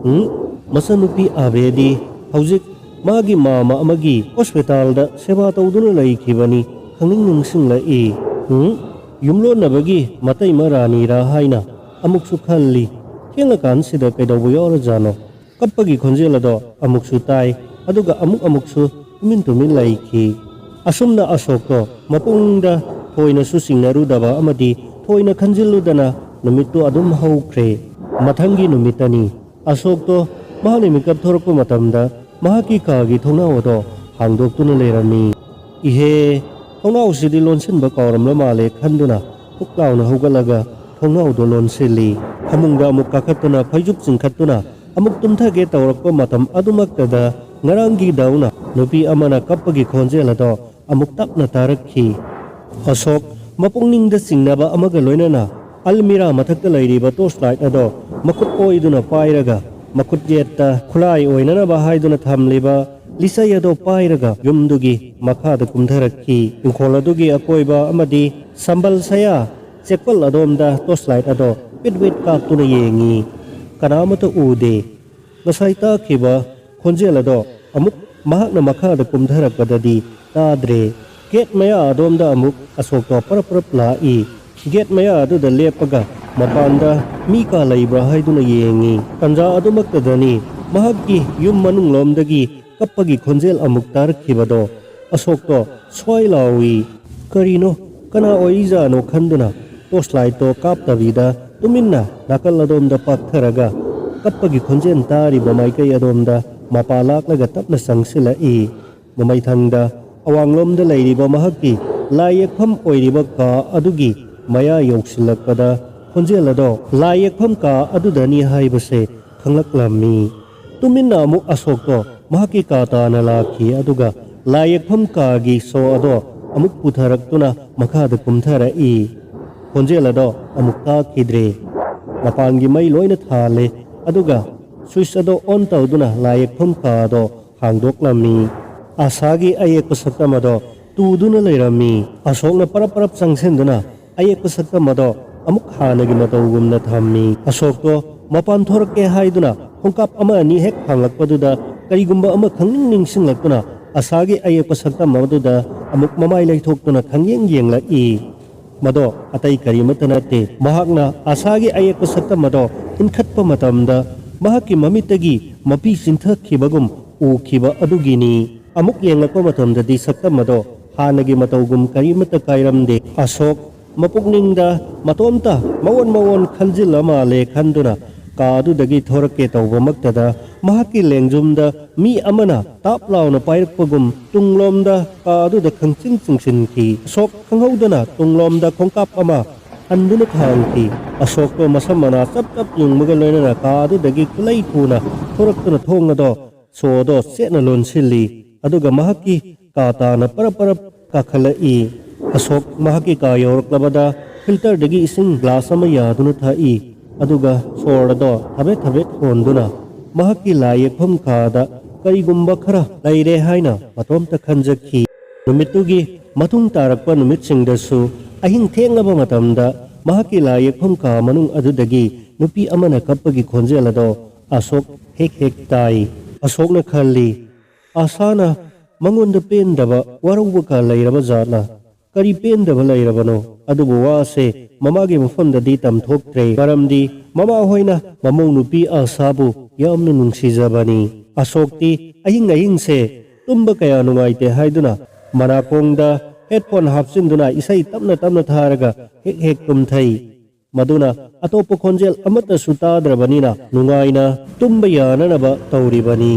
ꯎꯝ? ꯃꯆꯟꯅꯨꯄꯤ ꯑꯕꯦꯗꯤ ꯍꯧꯖꯤꯛ ꯃꯥꯒꯤ ꯃꯥꯃ ꯑꯃꯒꯤ ꯍꯣꯁꯄꯤꯇꯥꯜꯗ ꯁꯦꯕꯥ ꯇꯧꯗꯨꯅ ꯂꯩꯈꯤꯕꯅꯤ꯫ ꯈꯪꯅꯤꯡ ꯅꯤꯡꯁꯤꯡꯂꯛꯏ꯫ ꯎꯝ? ꯌꯨꯝꯂꯣꯟꯅꯕꯒꯤ ꯃꯇꯩꯃ ꯔꯥꯅꯤꯔꯥ ꯍꯥꯏꯅ ꯑꯃꯨꯛꯁꯨ ꯈꯜꯂꯤ꯫ ꯊꯦꯡꯂꯀꯥꯟꯁꯤꯗ ꯀꯩꯗꯧꯕ ꯌꯥꯎꯔꯖꯥꯠꯅꯣ? ꯀꯞꯄꯒꯤ ꯈꯣꯟꯖꯦꯜ ꯑꯗꯣ ꯑꯃꯨꯛꯁꯨ ꯇꯥꯏ, ꯑꯗꯨꯒ ꯑꯃꯨꯛ ꯑꯃꯨꯛꯁꯨ ꯇꯨꯃꯤꯟ ꯇꯨꯃꯤꯟ ꯂꯩꯈꯤ꯫ ꯑꯁꯨꯝꯅ ꯑꯁꯣꯛꯇꯣ ꯃꯄꯨꯡꯗ ꯊꯣꯏꯅꯁꯨ ꯆꯤꯡꯅꯔꯨꯗꯕ ꯑꯃꯗꯤ ꯊꯣꯏꯅ ꯈꯟꯖꯤꯜꯂꯨꯗꯅ ꯅꯨꯃꯤꯠꯇꯨ ꯑꯗꯨꯝ ꯍꯧꯈ꯭ꯔꯦ꯫ ꯃꯊꯪꯒꯤ ꯅꯨꯃꯤꯠꯇꯅꯤ꯫ ꯑꯁꯣꯛꯇꯣ ꯃꯍꯥꯛꯅ ꯃꯤꯀꯞ ꯊꯣꯔꯛꯄ ꯃꯇꯝꯗ ꯃꯍꯥꯛꯀꯤ ꯀꯥꯒꯤ ꯊꯣꯡꯅꯥꯎ ꯑꯗꯣ ꯍꯥꯡꯗꯣꯛꯇꯨꯅ ꯂꯩꯔꯝꯃꯤ꯫ "ꯏꯍꯦ, ꯊꯣꯡꯅꯥꯎꯁꯤꯗꯤ ꯂꯣꯟꯁꯤꯟꯕ ꯀꯥꯎꯔꯝꯂ ꯃꯥꯜꯂꯦ" ꯈꯟꯗꯨꯅ ꯍꯨꯛ ꯂꯥꯎꯅ ꯍꯧꯒꯠꯂꯒ ꯊꯣꯡꯅꯥꯎꯗꯣ ꯂꯣꯟꯁꯤꯜꯂꯤ꯫ ꯐꯃꯨꯡꯗ ꯑꯃꯨꯛ ꯀꯥꯈꯠꯇꯨꯅ ꯐꯩꯖꯨꯞ ꯆꯤꯡꯈꯠꯇꯨꯅ ꯑꯃꯨꯛ ꯇꯨꯝꯊꯒꯦ ꯇꯧꯔꯛꯄ ꯃꯇꯝ ꯑꯗꯨꯃꯛꯇꯗ ꯉꯔꯥꯡꯒꯤꯗꯧꯅ ꯅꯨꯄꯤ ꯑꯃꯅ ꯀꯞꯄꯒꯤ ꯈꯣꯟꯖꯦꯜ ꯑꯗꯣ ꯑꯃꯨꯛ ꯇꯞꯅ ꯇꯥꯔꯛꯈꯤ꯫ ꯑꯁꯣꯛ ꯃꯄꯨꯛꯅꯤꯡꯗ ꯆꯤꯡꯅꯕ ꯑꯃꯒ ꯂꯣꯏꯅꯅ ꯑꯜꯃꯤꯔꯥ ꯃꯊꯛꯇ ꯂꯩꯔꯤꯕ ꯇꯣꯔꯆ ꯂꯥꯏꯠ ꯑꯗꯣ ꯃꯈꯨꯠ ꯑꯣꯏꯗꯨꯅ ꯄꯥꯏꯔꯒ ꯃꯈꯨꯠ ꯌꯦꯠꯇ ꯈꯨꯠꯂꯥꯏ ꯑꯣꯏꯅꯅꯕ ꯍꯥꯏꯗꯨꯅ ꯊꯝꯂꯤꯕ ꯂꯤꯆꯩ ꯑꯗꯣ ꯄꯥꯏꯔꯒ ꯌꯨꯝꯗꯨꯒꯤ ꯃꯈꯥꯗ ꯀꯨꯝꯊꯔꯛꯈꯤ꯫ ꯏꯪꯈꯣꯜ ꯑꯗꯨꯒꯤ ꯑꯀꯣꯏꯕ ꯑꯃꯗꯤ ꯁꯝꯕꯜ ꯁꯌꯥ ꯆꯦꯛꯄꯜ ꯑꯗꯣꯝꯗ ꯇꯣꯔꯆ ꯂꯥꯏꯠ ꯑꯗꯣ ꯄꯤꯠ ꯄꯤꯠ ꯀꯥꯞꯇꯨꯅ ꯌꯦꯡꯉꯤ꯫ ꯀꯅꯥꯃꯠꯇ ꯎꯗꯦ꯫ ꯉꯁꯥꯏ ꯇꯥꯈꯤꯕ ꯈꯣꯟꯖꯦꯜ ꯑꯗꯣ ꯑꯃꯨꯛ ꯃꯍꯥꯛꯅ ꯃꯈꯥꯗ ꯀꯨꯝꯊꯔꯛꯄꯗꯗꯤ ꯇꯥꯗ꯭ꯔꯦ꯫ ꯒꯦꯠ ꯃꯌꯥ ꯑꯗꯣꯝꯗ ꯑꯃꯨꯛ ꯑꯁꯣꯛꯇꯣ ꯄꯔꯞ ꯄꯔꯞ ꯂꯥꯛꯏ꯫ ꯒꯦꯠ ꯃꯌꯥ ꯑꯗꯨꯗ ꯂꯦꯞꯄꯒ ꯃꯄꯥꯟꯗ ꯃꯤ ꯀꯥ ꯂꯩꯕ꯭ꯔꯥ ꯍꯥꯏꯗꯨꯅ ꯌꯦꯡꯉꯤ꯫ ꯇꯟꯖꯥ ꯑꯗꯨꯃꯛꯇꯗꯅꯤ ꯃꯍꯥꯛꯀꯤ ꯌꯨꯝ ꯃꯅꯨꯡꯂꯣꯝꯗꯒꯤ ꯀꯞꯄꯒꯤ ꯈꯣꯟꯖꯦꯜ ꯑꯃꯨꯛ ꯇꯥꯔꯛꯈꯤꯕꯗꯣ꯫ ꯑꯁꯣꯛꯇꯣ ꯁ꯭ꯋꯥꯏ ꯂꯥꯎꯏ꯫ ꯀꯔꯤꯅꯣ? ꯀꯅꯥ ꯑꯣꯏꯔꯤꯖꯥꯠꯅꯣ ꯈꯟꯗꯨꯅ ꯇꯣꯔꯆ ꯂꯥꯏꯠꯇꯣ ꯀꯥꯞꯇꯕꯤꯗ ꯇꯨꯃꯤꯟꯅ ꯅꯥꯀꯜ ꯑꯗꯣꯝꯗ ꯄꯥꯛꯊꯔꯒ ꯀꯞꯄꯒꯤ ꯈꯣꯟꯖꯦꯜ ꯇꯥꯔꯤꯕ ꯃꯥꯏꯀꯩ ꯑꯗꯣꯝꯗ ꯃꯄꯥ ꯂꯥꯛꯂꯒ ꯇꯞꯅ ꯆꯪꯁꯤꯜꯂꯛꯏ꯫ ꯃꯃꯩꯊꯪꯗ ꯑꯋꯥꯡꯂꯣꯝꯗ ꯂꯩꯔꯤꯕ ꯃꯍꯥꯛꯀꯤ ꯂꯥꯏ ꯌꯦꯛꯐꯝ ꯑꯣꯏꯔꯤꯕ ꯀꯥ ꯑꯗꯨꯒꯤ ꯃꯌꯥ ꯌꯧꯁꯤꯜꯂꯛꯄꯗ ꯈꯣꯟꯖꯦꯜ ꯑꯗꯣ ꯂꯥꯏ ꯌꯦꯛꯐꯝ ꯀꯥ ꯑꯗꯨꯗꯅꯤ ꯍꯥꯏꯕꯁꯦ ꯈꯪꯂꯛꯂꯝꯃꯤ꯫ ꯇꯨꯃꯤꯟꯅ ꯑꯃꯨꯛ ꯑꯁꯣꯛꯇꯣ ꯃꯍꯥꯛꯀꯤ ꯀꯥ ꯇꯥꯅ ꯂꯥꯛꯈꯤ, ꯑꯗꯨꯒ ꯂꯥꯏ ꯌꯦꯛꯐꯝ ꯀꯥꯒꯤ ꯁꯣ ꯑꯗꯣ ꯑꯃꯨꯛ ꯄꯨꯊꯔꯛꯇꯨꯅ ꯃꯈꯥꯗ ꯀꯨꯝꯊꯔꯛꯏ꯫ ꯈꯣꯟꯖꯦꯜ ꯑꯗꯣ ꯑꯃꯨꯛ ꯇꯥꯈꯤꯗ꯭ꯔꯦ꯫ ꯃꯄꯥꯟꯒꯤ ꯃꯩ ꯂꯣꯏꯅ ꯊꯥꯜꯂꯦ, ꯑꯗꯨꯒ ꯁ꯭ꯋꯤꯆ ꯑꯗꯣ ꯑꯣꯟ ꯇꯧꯗꯨꯅ ꯂꯥꯏ ꯌꯦꯛꯐꯝ ꯀꯥ ꯑꯗꯣ ꯍꯥꯡꯗꯣꯛꯂꯝꯃꯤ꯫ ꯑꯥꯁꯥꯒꯤ ꯑꯌꯦꯛꯄ ꯁꯛꯇꯝ ꯑꯗꯣ ꯇꯨꯗꯨꯅ ꯂꯩꯔꯝꯃꯤ꯫ ꯑꯁꯣꯛꯅ ꯄꯔꯞ ꯄꯔꯞ ꯆꯪꯁꯤꯟꯗꯨꯅ ꯑꯌꯦꯛꯄ ꯁꯛꯇꯝ ꯑꯗꯣ ꯑꯃꯨꯛ ꯍꯥꯟꯅꯒꯤ ꯃꯇꯧꯒꯨꯝꯅ ꯊꯝꯃꯤ꯫ ꯑꯁꯣꯛꯇꯣ ꯃꯄꯥꯟ ꯊꯣꯔꯛꯀꯦ ꯍꯥꯏꯗꯨꯅ ꯈꯣꯡꯀꯥꯞ ꯑꯃ ꯑꯅꯤ ꯍꯦꯛ ꯊꯥꯡꯂꯛꯄꯗꯨꯗ ꯀꯔꯤꯒꯨꯝꯕ ꯑꯃ ꯈꯪꯅꯤꯡ ꯅꯤꯡꯁꯤꯡꯂꯛꯇꯨꯅ ꯑꯥꯁꯥꯒꯤ ꯑꯌꯦꯛꯄ ꯁꯛꯇꯝ ꯑꯗꯨꯗ ꯑꯃꯨꯛ ꯃꯃꯥꯏ ꯂꯩꯊꯣꯛꯇꯨꯅ ꯈꯪꯌꯦꯡ ꯌꯦꯡꯂꯛꯏ꯫ ꯃꯗꯣ ꯑꯇꯩ ꯀꯔꯤꯃꯠꯇ ꯅꯠꯇꯦ, ꯃꯍꯥꯛꯅ ꯑꯥꯁꯥꯒꯤ ꯑꯌꯦꯛꯄ ꯁꯛꯇꯝ ꯑꯗꯣ ꯏꯟꯈꯠꯄ ꯃꯇꯝꯗ ꯃꯍꯥꯛꯀꯤ ꯃꯃꯤꯠꯇꯒꯤ ꯃꯄꯤ ꯆꯤꯟꯊꯈꯤꯕꯒꯨꯝ ꯎꯈꯤꯕ ꯑꯗꯨꯒꯤꯅꯤ꯫ ꯑꯃꯨꯛ ꯌꯦꯡꯂꯛꯄ ꯃꯇꯝꯗꯗꯤ ꯁꯛꯇꯝ ꯑꯗꯣ ꯍꯥꯟꯅꯒꯤ ꯃꯇꯧꯒꯨꯝ ꯀꯔꯤꯃꯠꯇ ꯀꯥꯏꯔꯝꯗꯦ꯫ ꯑꯁꯣꯛ ꯃꯄꯨꯛꯅꯤꯡꯗ ꯃꯇꯣꯝꯇ ꯃꯑꯣꯟ ꯃꯑꯣꯟ ꯈꯟꯖꯤꯜꯂ ꯃꯥꯜꯂꯦ ꯈꯟꯗꯨꯅ ꯀꯥ ꯑꯗꯨꯗꯒꯤ ꯊꯣꯔꯛꯀꯦ ꯇꯧꯕꯃꯛꯇꯗ ꯃꯍꯥꯛꯀꯤ ꯂꯦꯡꯖꯨꯝꯗ ꯃꯤ ꯑꯃꯅ ꯇꯥꯞ ꯂꯥꯎꯅ ꯄꯥꯏꯔꯛꯄꯒꯨꯝ ꯇꯨꯡꯂꯣꯝꯗ ꯀꯥ ꯑꯗꯨꯗ ꯈꯪꯆꯤꯡ ꯆꯤꯡꯁꯤꯟꯈꯤ꯫ ꯑꯁꯣꯛ ꯈꯪꯍꯧꯗꯅ ꯇꯨꯡꯂꯣꯝꯗ ꯈꯣꯡꯀꯥꯞ ꯑꯃ ꯍꯟꯗꯨꯅ ꯊꯥꯡꯈꯤ꯫ ꯑꯁꯣꯛꯇꯣ ꯃꯁꯝ ꯃꯅꯥ ꯆꯞ ꯆꯞ ꯌꯨꯡꯕꯒ ꯂꯣꯏꯅꯅ ꯀꯥ ꯑꯗꯨꯗꯒꯤ ꯈꯨꯠꯂꯩ ꯊꯨꯅ ꯊꯣꯔꯛꯇꯨꯅ ꯊꯣꯡ ꯑꯗꯣ ꯁꯣꯗꯣ ꯆꯦꯠꯅ ꯂꯣꯟꯁꯤꯜꯂꯤ, ꯑꯗꯨꯒ ꯃꯍꯥꯛꯀꯤ ꯀꯥ ꯇꯥꯅ ꯄꯔꯞ ꯄꯔꯞ ꯀꯥꯈꯠꯂꯛꯏ꯫ ꯑꯁꯣꯛ ꯃꯍꯥꯛꯀꯤ ꯀꯥ ꯌꯧꯔꯛꯂꯕꯗ ꯐꯤꯜꯇꯔꯗꯒꯤ ꯏꯁꯤꯡ ꯒ꯭ꯂꯥꯁ ꯑꯃ ꯌꯥꯗꯨꯅ ꯊꯛꯏ, ꯑꯗꯨꯒ ꯁꯣꯔ ꯑꯗꯣ ꯊꯕꯦꯠ ꯊꯕꯦꯠ ꯍꯣꯟꯗꯨꯅ ꯃꯍꯥꯛꯀꯤ ꯂꯥꯏ ꯌꯦꯛꯐꯝ ꯀꯥꯗ ꯀꯔꯤꯒꯨꯝꯕ ꯈꯔ ꯂꯩꯔꯦ ꯍꯥꯏꯅ ꯃꯇꯣꯝꯇ ꯈꯟꯖꯈꯤ꯫ ꯅꯨꯃꯤꯠꯇꯨꯒꯤ ꯃꯇꯨꯡ ꯇꯥꯔꯛꯄ ꯅꯨꯃꯤꯠꯁꯤꯡꯗꯁꯨ ꯑꯍꯤꯡ ꯊꯦꯡꯂꯕ ꯃꯇꯝꯗ ꯃꯍꯥꯛꯀꯤ ꯂꯥꯏ ꯌꯦꯛꯐꯝ ꯀꯥ ꯃꯅꯨꯡ ꯑꯗꯨꯗꯒꯤ ꯅꯨꯄꯤ ꯑꯃꯅ ꯀꯞꯄꯒꯤ ꯈꯣꯟꯖꯦꯜ ꯑꯗꯣ ꯑꯁꯣꯛ ꯍꯦꯛ ꯍꯦꯛ ꯇꯥꯏ꯫ ꯑꯁꯣꯛꯅ ꯈꯜꯂꯤ, "ꯑꯥꯁꯥꯅ ꯃꯉꯣꯟꯗ ꯄꯦꯟꯗꯕ ꯋꯥꯔꯧꯕ ꯀꯥ ꯂꯩꯔꯕ ꯖꯥꯠꯂꯥ? ꯀꯔꯤ ꯄꯦꯟꯗꯕ ꯂꯩꯔꯕꯅꯣ?" ꯑꯗꯨꯕꯨ ꯋꯥꯁꯦ ꯃꯃꯥꯒꯤ ꯃꯐꯝꯗꯗꯤ ꯇꯝꯊꯣꯛꯇ꯭ꯔꯦ, ꯃꯔꯝꯗꯤ ꯃꯃꯥ ꯍꯣꯏꯅ ꯃꯃꯧ ꯅꯨꯄꯤ ꯑꯥꯁꯥꯕꯨ ꯌꯥꯝꯅ ꯅꯨꯡꯁꯤꯖꯕꯅꯤ꯫ ꯑꯁꯣꯛꯇꯤ ꯑꯍꯤꯡ ꯑꯍꯤꯡꯁꯦ ꯇꯨꯝꯕ ꯀꯌꯥ ꯅꯨꯡꯉꯥꯏꯇꯦ ꯍꯥꯏꯗꯨꯅ ꯃꯅꯥꯀꯣꯡꯗ headphone ꯍꯥꯞꯆꯤꯟꯗꯨꯅ ꯏꯁꯩ ꯇꯞꯅ ꯇꯞꯅ ꯊꯥꯔꯒ ꯍꯦꯛ ꯍꯦꯛ ꯇꯨꯝꯊꯩ꯫ ꯃꯗꯨꯅ ꯑꯇꯣꯞꯄ ꯈꯣꯟꯖꯦꯜ ꯑꯃꯠꯇꯁꯨ ꯇꯥꯗ꯭ꯔꯕꯅꯤꯅ ꯅꯨꯡꯉꯥꯏꯅ ꯇꯨꯝꯕ ꯌꯥꯅꯅꯕ ꯇꯧꯔꯤꯕꯅꯤ꯫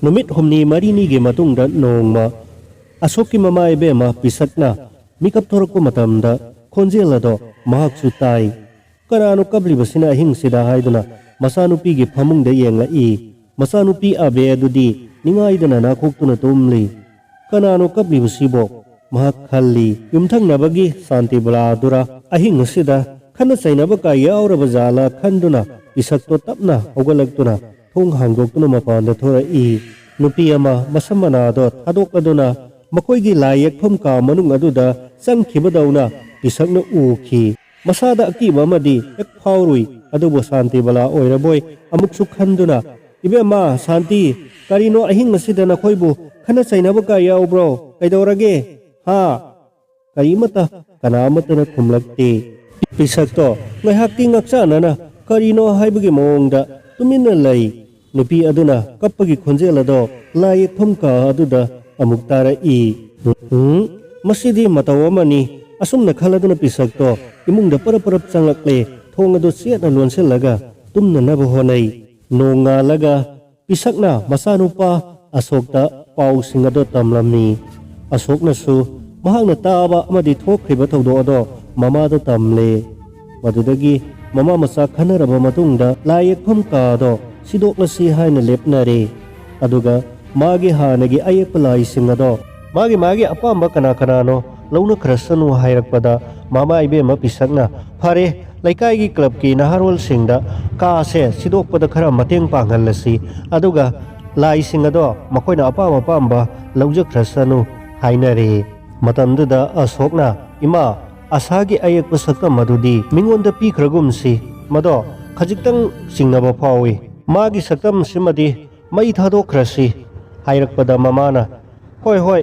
ꯅꯨꯃꯤꯠ ꯍꯨꯝꯅꯤ ꯃꯔꯤꯅꯤꯒꯤ ꯃꯇꯨꯡꯗ ꯅꯣꯡꯃ ꯑꯁꯣꯛꯀꯤ ꯃꯃꯥ ꯏꯕꯦꯝꯃ ꯄꯤꯁꯛꯅ ꯃꯤꯀꯞ ꯊꯣꯔꯛꯄ ꯃꯇꯝꯗ ꯈꯣꯟꯖꯦꯜ ꯑꯗꯣ ꯃꯍꯥꯛꯁꯨ ꯇꯥꯏ꯫ "ꯀꯅꯥꯅꯣ ꯀꯞꯂꯤꯕꯁꯤꯅ ꯑꯍꯤꯡꯁꯤꯗ?" ꯍꯥꯏꯗꯨꯅ ꯃꯆꯥꯅꯨꯄꯤꯒꯤ ꯐꯃꯨꯡꯗ ꯌꯦꯡꯂꯛꯏ꯫ ꯃꯆꯥꯅꯨꯄꯤ ꯑꯕꯦ ꯑꯗꯨꯗꯤ ꯅꯤꯡꯉꯥꯏꯗꯅ ꯅꯥꯈꯣꯛꯇꯨꯅ ꯇꯨꯝꯂꯤ꯫ "ꯀꯅꯥꯅꯣ ꯀꯞꯂꯤꯕꯁꯤꯕꯣ?" ꯃꯍꯥꯛ ꯈꯜꯂꯤ꯫ ꯌꯨꯝꯊꯪꯅꯕꯒꯤ ꯁꯥꯟꯇꯤꯕꯂꯥ ꯑꯗꯨꯔ ꯑꯍꯤꯡ ꯑꯁꯤꯗ ꯈꯠꯅ ꯆꯩꯅꯕ ꯀꯥꯏ ꯌꯥꯎꯔꯕ ꯖꯥꯠꯂꯥ ꯈꯟꯗꯨꯅ ꯄꯤꯁꯛꯇꯣ ꯇꯞꯅ ꯍꯧꯒꯠꯂꯛꯇꯨꯅ ꯊꯣꯡ ꯍꯥꯡꯗꯣꯛꯇꯨꯅ ꯃꯄꯥꯟꯗ ꯊꯣꯔꯛꯏ꯫ ꯅꯨꯄꯤ ꯑꯃ ꯃꯁꯝ ꯃꯅꯥꯗꯣ ꯊꯥꯗꯣꯛꯂꯗꯨꯅ ꯃꯈꯣꯏꯒꯤ ꯂꯥꯏ ꯌꯦꯛꯐꯝ ꯀꯥ ꯃꯅꯨꯡ ꯑꯗꯨꯗ ꯆꯪꯈꯤꯕꯗꯧꯅ ꯄꯤꯁꯛꯅ ꯎꯈꯤ꯫ ꯃꯁꯥꯗ ꯑꯀꯤꯕ ꯑꯃꯗꯤ ꯍꯦꯛ ꯐꯥꯎꯔꯨꯏ꯫ ꯑꯗꯨꯕꯨ ꯁꯥꯟꯇꯤꯕꯂꯥ ꯑꯣꯏꯔꯕꯣꯏ ꯑꯃꯨꯛꯁꯨ ꯈꯟꯗꯨꯅ, "ꯏꯕꯦꯝꯃ ꯁꯥꯟꯇꯤ, ꯀꯔꯤꯅꯣ ꯑꯍꯤꯡ ꯑꯁꯤꯗ ꯅꯈꯣꯏꯕꯨ ꯈꯠꯅ ꯆꯩꯅꯕ ꯀꯥꯏ ꯌꯥꯎꯕ꯭ꯔꯣ? ꯀꯩꯗꯧꯔꯒꯦ? ꯍꯥ?" ꯀꯔꯤꯃꯠꯇ, ꯀꯅꯥ ꯑꯃꯠꯇꯅ ꯈꯨꯝꯂꯛꯇꯦ꯫ ꯄꯤꯁꯛꯇꯣ ꯉꯥꯏꯍꯥꯛꯇꯤ ꯉꯥꯛꯆꯥꯅꯅ ꯀꯔꯤꯅꯣ ꯍꯥꯏꯕꯒꯤ ꯃꯑꯣꯡꯗ ꯇꯨꯃꯤꯟꯅ ꯂꯩ꯫ ꯅꯨꯄꯤ ꯑꯗꯨꯅ ꯀꯞꯄꯒꯤ ꯈꯣꯟꯖꯦꯜ ꯑꯗꯣ ꯂꯥꯏ ꯌꯦꯛꯐꯝ ꯀꯥ ꯑꯗꯨꯗ ꯑꯃꯨꯛ ꯇꯥꯔꯛꯏ꯫ "ꯎꯝ, ꯃꯁꯤꯗꯤ ꯃꯇꯧ ꯑꯃꯅꯤ"꯫ ꯑꯁꯨꯝꯅ ꯈꯜꯂꯗꯨꯅ ꯄꯤꯁꯛꯇꯣ ꯏꯃꯨꯡꯗ ꯄꯔꯞ ꯄꯔꯞ ꯆꯪꯂꯛꯂꯦ꯫ ꯊꯣꯡ ꯑꯗꯨ ꯆꯦꯠꯅ ꯂꯣꯟꯁꯤꯜꯂꯒ ꯇꯨꯝꯅꯅꯕ ꯍꯣꯠꯅꯩ꯫ ꯅꯣꯡꯉꯥꯜꯂꯒ ꯄꯤꯁꯛꯅ ꯃꯆꯥꯅꯨꯄꯥ ꯑꯁꯣꯛꯇ ꯄꯥꯎꯁꯤꯡ ꯑꯗꯨ ꯇꯝꯂꯝꯃꯤ꯫ ꯑꯁꯣꯛꯅꯁꯨ ꯃꯍꯥꯛꯅ ꯇꯥꯕ ꯑꯃꯗꯤ ꯊꯣꯛꯈ꯭ꯔꯤꯕ ꯊꯧꯗꯣꯛ ꯑꯗꯣ ꯃꯃꯥꯗ ꯇꯝꯂꯦ꯫ ꯃꯗꯨꯗꯒꯤ ꯃꯃꯥ ꯃꯆꯥ ꯈꯟꯅꯔꯕ ꯃꯇꯨꯡꯗ ꯂꯥꯏ ꯌꯦꯛꯐꯝ ꯀꯥ ꯑꯗꯣ ꯁꯤꯗꯣꯛꯂꯁꯤ ꯍꯥꯏꯅ ꯂꯦꯞꯅꯔꯦ꯫ ꯑꯗꯨꯒ ꯃꯥꯒꯤ ꯍꯥꯟꯅꯒꯤ ꯑꯌꯦꯛꯄ ꯂꯥꯏꯁꯤꯡ ꯑꯗꯣ ꯃꯥꯒꯤ ꯃꯥꯒꯤ ꯑꯄꯥꯝꯕ ꯀꯅꯥ ꯀꯅꯥꯅꯣ ꯂꯧꯅꯈ꯭ꯔꯁꯅꯨ ꯍꯥꯏꯔꯛꯄꯗ ꯃꯃꯥ ꯏꯕꯦꯝꯃ ꯄꯤꯁꯛꯅ, "ꯐꯔꯦ, ꯂꯩꯀꯥꯏꯒꯤ ꯀ꯭ꯂꯕꯀꯤ ꯅꯍꯥꯔꯣꯜꯁꯤꯡꯗ ꯀꯥꯁꯦ ꯁꯤꯗꯣꯛꯄꯗ ꯈꯔ ꯃꯇꯦꯡ ꯄꯥꯡꯍꯜꯂꯁꯤ, ꯑꯗꯨꯒ ꯂꯥꯏꯁꯤꯡ ꯑꯗꯣ ꯃꯈꯣꯏꯅ ꯑꯄꯥꯝ ꯑꯄꯥꯝꯕ ꯂꯧꯖꯈ꯭ꯔꯁꯅꯨ" ꯍꯥꯏꯅꯔꯦ꯫ ꯃꯇꯝꯗꯨꯗ ꯑꯁꯣꯛꯅ, "ꯏꯃꯥ, ꯑꯁꯥꯒꯤ ꯑꯌꯦꯛꯄ ꯁꯛꯇꯝ ꯑꯗꯨꯗꯤ ꯃꯤꯉꯣꯟꯗ ꯄꯤꯈ꯭ꯔꯒꯨꯝꯁꯤ, ꯃꯗꯣ ꯈꯖꯤꯛꯇꯪ ꯆꯤꯡꯅꯕ ꯐꯥꯎꯏ꯫ ꯃꯥꯒꯤ ꯁꯛꯇꯝꯁꯤꯃꯗꯤ ꯃꯩ ꯊꯥꯗꯣꯛꯈ꯭ꯔꯁꯤ" ꯍꯥꯏꯔꯛꯄꯗ ꯃꯃꯥꯅ, "ꯍꯣꯏ, ꯍꯣꯏ,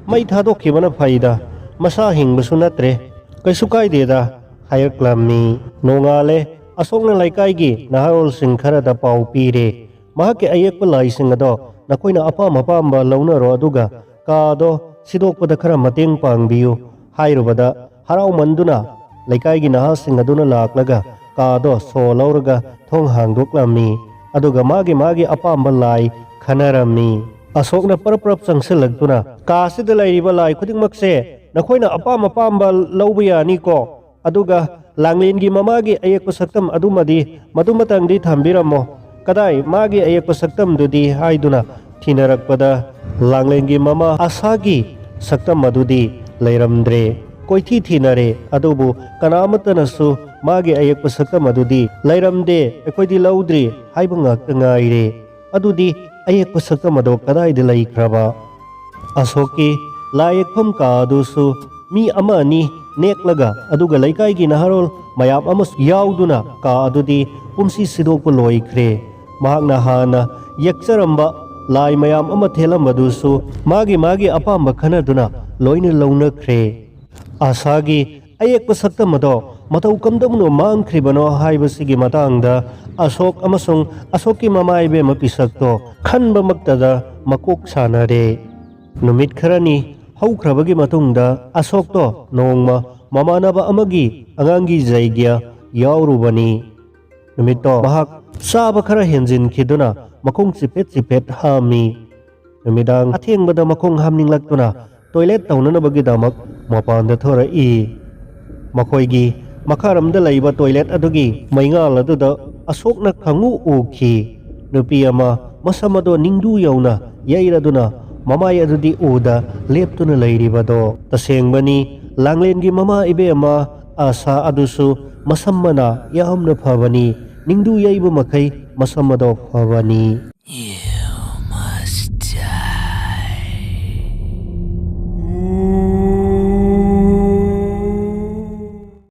ꯃꯩ ꯊꯥꯗꯣꯛꯈꯤꯕꯅ ꯐꯩꯗ, ꯃꯁꯥ ꯍꯤꯡꯕꯁꯨ ꯅꯠꯇ꯭ꯔꯦ, ꯀꯩꯁꯨ ꯀꯥꯏꯗꯦꯗ" ꯍꯥꯏꯔꯛꯂꯝꯃꯤ꯫ ꯅꯣꯡꯉꯥꯜꯂꯦ꯫ ꯑꯁꯣꯛꯅ ꯂꯩꯀꯥꯏꯒꯤ ꯅꯍꯥꯔꯣꯜꯁꯤꯡ ꯈꯔꯗ ꯄꯥꯎ ꯄꯤꯔꯦ꯫ ꯃꯍꯥꯛꯀꯤ ꯑꯌꯦꯛꯄ ꯂꯥꯏꯁꯤꯡ ꯑꯗꯣ ꯅꯈꯣꯏꯅ ꯑꯄꯥꯝ ꯑꯄꯥꯝꯕ ꯂꯧꯅꯔꯣ, ꯑꯗꯨꯒ ꯀꯥ ꯑꯗꯣ ꯁꯤꯗꯣꯛꯄꯗ ꯈꯔ ꯃꯇꯦꯡ ꯄꯥꯡꯕꯤꯌꯨ" ꯍꯥꯏꯔꯨꯕꯗ, ꯍꯔꯥꯎꯃꯟꯗꯨꯅ ꯂꯩꯀꯥꯏꯒꯤ ꯅꯍꯥꯁꯤꯡ ꯑꯗꯨꯅ ꯂꯥꯛꯂꯒ ꯀꯥ ꯑꯗꯣ ꯁꯣ ꯂꯧꯔꯒ ꯊꯣꯡ ꯍꯥꯡꯗꯣꯛꯂꯝꯃꯤ꯫ ꯑꯗꯨꯒ ꯃꯥꯒꯤ ꯃꯥꯒꯤ ꯑꯄꯥꯝꯕ ꯂꯥꯏ ꯈꯟꯅꯔꯝꯃꯤ꯫ ꯑꯁꯣꯛꯅ ꯄꯔꯞ ꯄꯔꯞ ꯆꯪꯁꯤꯜꯂꯛꯇꯨꯅ, "ꯀꯥꯁꯤꯗ ꯂꯩꯔꯤꯕ ꯂꯥꯏ ꯈꯨꯗꯤꯡꯃꯛꯁꯦ ꯅꯈꯣꯏꯅ ꯑꯄꯥꯝ ꯑꯄꯥꯝꯕ ꯂꯧꯕ ꯌꯥꯅꯤꯀꯣ? ꯑꯗꯨꯒ ꯂꯥꯡꯂꯦꯟꯒꯤ ꯃꯃꯥꯒꯤ ꯑꯌꯦꯛꯄ ꯁꯛꯇꯝ ꯑꯗꯨꯃꯗꯤ ꯃꯗꯨꯃꯇꯪꯗꯤ ꯊꯝꯕꯤꯔꯝꯃꯣ꯫ ꯀꯗꯥꯏ ꯃꯥꯒꯤ ꯑꯌꯦꯛꯄ ꯁꯛꯇꯝꯗꯨꯗꯤ?" ꯍꯥꯏꯗꯨꯅ ꯊꯤꯅꯔꯛꯄꯗ, ꯂꯥꯡꯂꯦꯟꯒꯤ ꯃꯃꯥ ꯑꯁꯥꯒꯤ ꯁꯛꯇꯝ ꯑꯗꯨꯗꯤ ꯂꯩꯔꯝꯗ꯭ꯔꯦ꯫ ꯀꯣꯏꯊꯤ ꯊꯤꯅꯔꯦ, ꯑꯗꯨꯕꯨ ꯀꯅꯥ ꯑꯃꯠꯇꯅꯁꯨ "ꯃꯥꯒꯤ ꯑꯌꯦꯛꯄ ꯁꯛꯇꯝ ꯑꯗꯨꯗꯤ ꯂꯩꯔꯝꯗꯦ, ꯑꯩꯈꯣꯏꯗꯤ ꯂꯧꯗ꯭ꯔꯤ" ꯍꯥꯏꯕ ꯉꯥꯛꯇ ꯉꯥꯏꯔꯦ꯫ ꯑꯗꯨꯗꯤ ꯑꯌꯦꯛꯄ ꯁꯛꯇꯝ ꯑꯗꯣ ꯀꯗꯥꯏꯗ ꯂꯩꯈ꯭ꯔꯕ? ꯑꯁꯣꯛꯀꯤ ꯂꯥꯏ ꯌꯦꯛꯐꯝ ꯀꯥ ꯑꯗꯨꯁꯨ ꯃꯤ ꯑꯃ ꯑꯅꯤ ꯅꯦꯛꯂꯒ, ꯑꯗꯨꯒ ꯂꯩꯀꯥꯏꯒꯤ ꯅꯍꯥꯔꯣꯜ ꯃꯌꯥꯝ ꯑꯃꯁꯨ ꯌꯥꯎꯗꯨꯅ ꯀꯥ ꯑꯗꯨꯗꯤ ꯄꯨꯝꯁꯤ ꯁꯤꯗꯣꯛꯄ ꯂꯣꯏꯈ꯭ꯔꯦ꯫ ꯃꯍꯥꯛꯅ ꯍꯥꯟꯅ ꯌꯦꯛꯆꯔꯝꯕ ꯂꯥꯏ ꯃꯌꯥꯝ ꯑꯃ ꯊꯦꯠꯂꯝꯕꯗꯨꯁꯨ ꯃꯥꯒꯤ ꯃꯥꯒꯤ ꯑꯄꯥꯝꯕ ꯈꯟꯅꯗꯨꯅ ꯂꯣꯏꯅ ꯂꯧꯅꯈ꯭ꯔꯦ꯫ ꯑꯁꯥꯒꯤ ꯑꯌꯦꯛꯄ ꯁꯛꯇꯝ ꯑꯗꯣ ꯃꯇꯧ ꯀꯝꯗꯧꯅ ꯃꯥꯡꯈ꯭ꯔꯤꯕꯅꯣ ꯍꯥꯏꯕꯁꯤꯒꯤ ꯃꯇꯥꯡꯗ ꯑꯁꯣꯛ ꯑꯃꯁꯨꯡ ꯑꯁꯣꯛꯀꯤ ꯃꯃꯥ ꯏꯕꯦꯝꯃ ꯄꯤꯁꯛꯇꯣ ꯈꯟꯕꯃꯛꯇꯗ ꯃꯀꯣꯛ ꯁꯥꯅꯔꯦ꯫ ꯅꯨꯃꯤꯠ ꯈꯔꯅꯤ ꯍꯧꯈ꯭ꯔꯕꯒꯤ ꯃꯇꯨꯡꯗ, ꯑꯁꯣꯛꯇꯣ ꯅꯣꯡꯃ ꯃꯃꯥꯟꯅꯕ ꯑꯃꯒꯤ ꯑꯉꯥꯡꯒꯤ ꯖꯩꯒ꯭ꯌ ꯌꯥꯎꯔꯨꯕꯅꯤ꯫ ꯅꯨꯃꯤꯠꯇꯣ ꯃꯍꯥꯛ ꯆꯥꯕ ꯈꯔ ꯍꯦꯟꯖꯤꯟꯈꯤꯗꯨꯅ ꯃꯈꯣꯡ ꯆꯤꯐꯦꯠ ꯆꯤꯐꯦꯠ ꯍꯥꯝꯃꯤ꯫ ꯅꯨꯃꯤꯗꯥꯡ ꯑꯊꯦꯡꯕꯗ ꯃꯈꯣꯡ ꯍꯥꯝꯅꯤꯡꯂꯛꯇꯨꯅ ꯇꯣꯏꯂꯦꯠ ꯇꯧꯅꯅꯕꯒꯤꯗꯃꯛ ꯃꯄꯥꯟꯗ ꯊꯣꯔꯛꯏ꯫ ꯃꯈꯣꯏꯒꯤ ꯃꯈꯥꯔꯣꯝꯗ ꯂꯩꯕ ꯇꯣꯏꯂꯦꯠ ꯑꯗꯨꯒꯤ ꯃꯩꯉꯥꯜ ꯑꯗꯨꯗ ꯑꯁꯣꯛꯅ ꯈꯪꯎ ꯎꯈꯤ꯫ ꯅꯨꯄꯤ ꯑꯃ ꯃꯁꯝ ꯑꯗꯣ ꯅꯤꯡꯗꯨ ꯌꯧꯅ ꯌꯩꯔꯗꯨꯅ ꯃꯃꯥꯏ ꯑꯗꯨꯗꯤ ꯎꯗ ꯂꯦꯞꯇꯨꯅ ꯂꯩꯔꯤꯕꯗꯣ꯫ ꯇꯁꯦꯡꯕꯅꯤ, ꯂꯥꯡꯂꯦꯟꯒꯤ ꯃꯃꯥ ꯏꯕꯦꯝꯃ ꯑꯥꯁꯥ ꯑꯗꯨꯁꯨ ꯃꯁꯝ ꯃꯅꯥ ꯌꯥꯝꯅ ꯐꯕꯅꯤ꯫ ꯅꯤꯡꯗꯨ ꯌꯩꯕ ꯃꯈꯩ ꯃꯁꯝ ꯑꯗꯣ ꯐꯕꯅꯤ꯫